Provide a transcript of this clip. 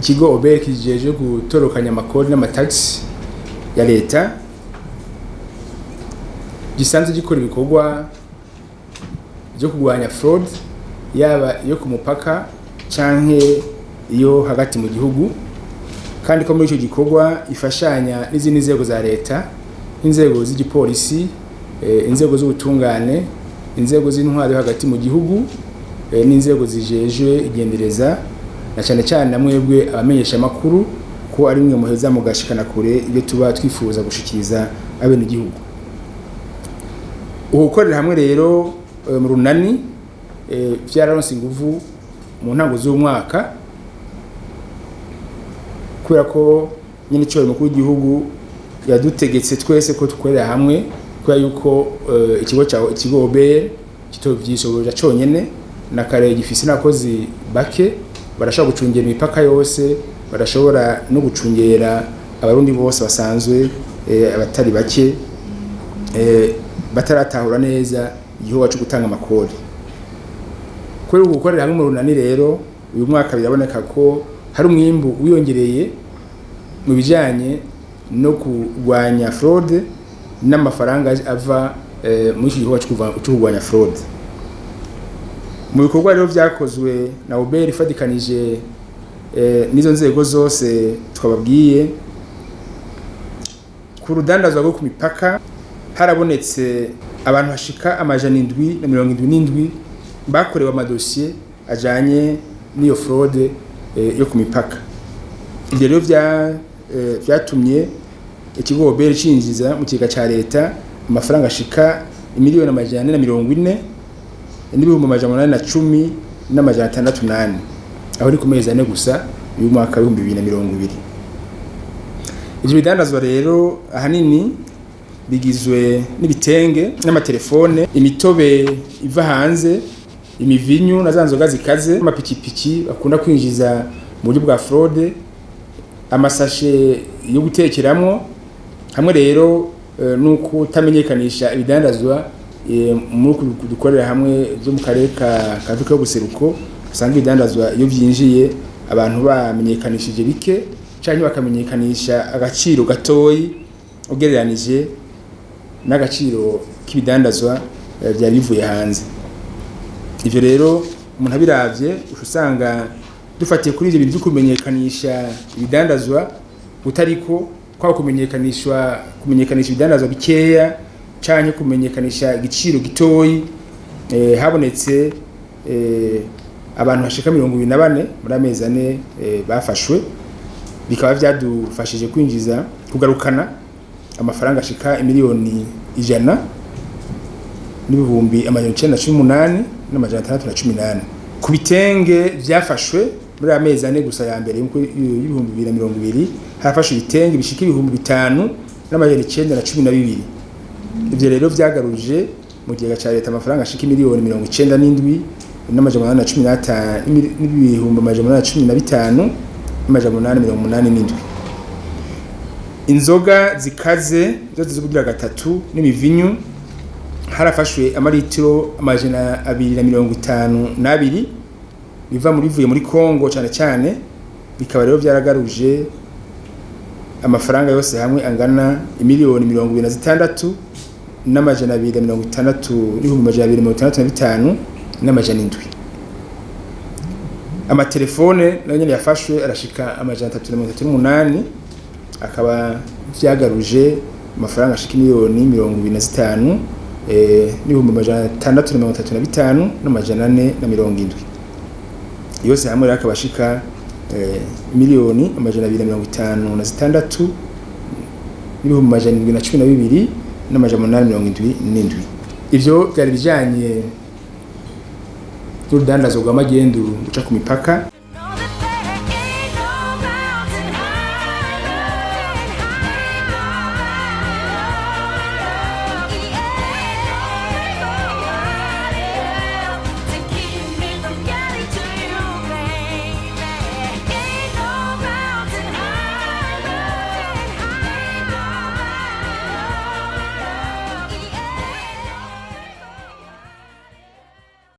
Ikigo OBR kijeje gutorokanya amakori n'amatagisi ya leta gisanzwe gikora ibikorwa byo kurwanya fraude, yaba iyo ku mupaka canke iyo hagati mu gihugu, kandi ko muri icyo gikorwa ifashanya n'izindi nzego za leta, nk'inzego z'igipolisi, inzego z'ubutungane, inzego z'intwaro yo hagati mu gihugu, n'inzego zijejwe igendereza, na cyane cyane na mwebwe abamenyesha amakuru, ko ari mwe muheza mugashikana kure ibyo tuba twifuza gushikiriza abenegihugu. Ugukorera hamwe rero mu runani vyararonse inguvu mu ntango z'umwaka, kubera ko nyine icyo mukuru w'igihugu yadutegetse twese ko dukorera hamwe, kubera yuko ikigo cya ikigo OBR kitovyishoboza conyene, na kare gifise n'abakozi bake barashobora gucungera imipaka yose, barashobora no gucungera Abarundi bose basanzwe abatari bake bataratahura neza igikorwa cyo gutanga amakori. Kubera gukorera hamwe mu runani rero, uyu mwaka biraboneka ko hari umwimbu wiyongereye mu bijanye no kurwanya fraude n'amafaranga ava muri iki gikorwa cyo kurwanya fraude. Mu bikorwa rero vyakozwe na OBR ifatikanije n'izo nzego zose twababwiye, ku rudandazwa rwo ku mipaka harabonetse abantu hashika 777 bakorewe amadosiye ajanye n'iyo fraude yo ku mipaka. Ibyo rero vyatumye ikigo OBR cinjiza mu kigega ca leta amafaranga ashika imiliyoni 440 n'ibihumbi 810,604, aho ni ku mezi 4 gusa y'uyu mwaka w'2020. Ivyo bidandazwa rero ahanini bigizwe n'ibitenge n'amatelefone, imitobe iva hanze, imivinyu na za nzoga zikaze, amapikipiki bakunda kwinjiza mu buryo bwa fraude, amasashe yo gutekeramwo, hamwe rero nuko utamenyekanisha ibidandazwa. Muri dukorera hamwe byo mu karere ka Afrika y'ubuseruko, usanga ibidandazwa iyo vyinjiye abantu bamenyekanishije bike canke bakamenyekanisha agaciro gatoyi ugereranije n'agaciro k'ibidandazwa byari bivuye hanze. Ivyo rero umuntu abiravye, usanga dufatiye kuri ivyo bintu vyo kumenyekanisha ibidandazwa utariko kwaba kumenyekanisha ibidandazwa bikeya canke kumenyekanisha igiciro gitoyi, habonetse abantu bashika 24 muri amezi 4 bafashwe, bikaba vyadufashije kwinjiza, kugarukana amafaranga ashika imiliyoni 100 n'ibihumbi 918,614. Ku bitenge vyafashwe muri amezi 4 gusa ya mbere y'2020, hafashwe ibitenge bishika 5912. Ivyo rero vyagaruje mu kigega ca leta amafaranga ashika imiliyoni 97 n'amajana 815 n'ibihumbi 815,887. Inzoga zikaze zose z'ubugira gatatu n'imivinyu, harafashwe amaritiro 252 biva muri bivuye muri Kongo cyane cyane, bikaba rero byaragaruje amafaranga yose hamwe angana imiliyoni 26 n'amajana 260 n'ibihumbi 265,700. Amatelefone nayo nyene yafashwe arashika 338, akaba vyagaruje amafaranga ashika miliyoni 25 n'ibihumbi 635,470. Yose hamwe rero akaba ashika miliyoni 256 n'ibihumbi 712,877. Ivyo vyari bijanye n'urudandazo rw'amagendu guca ku mipaka.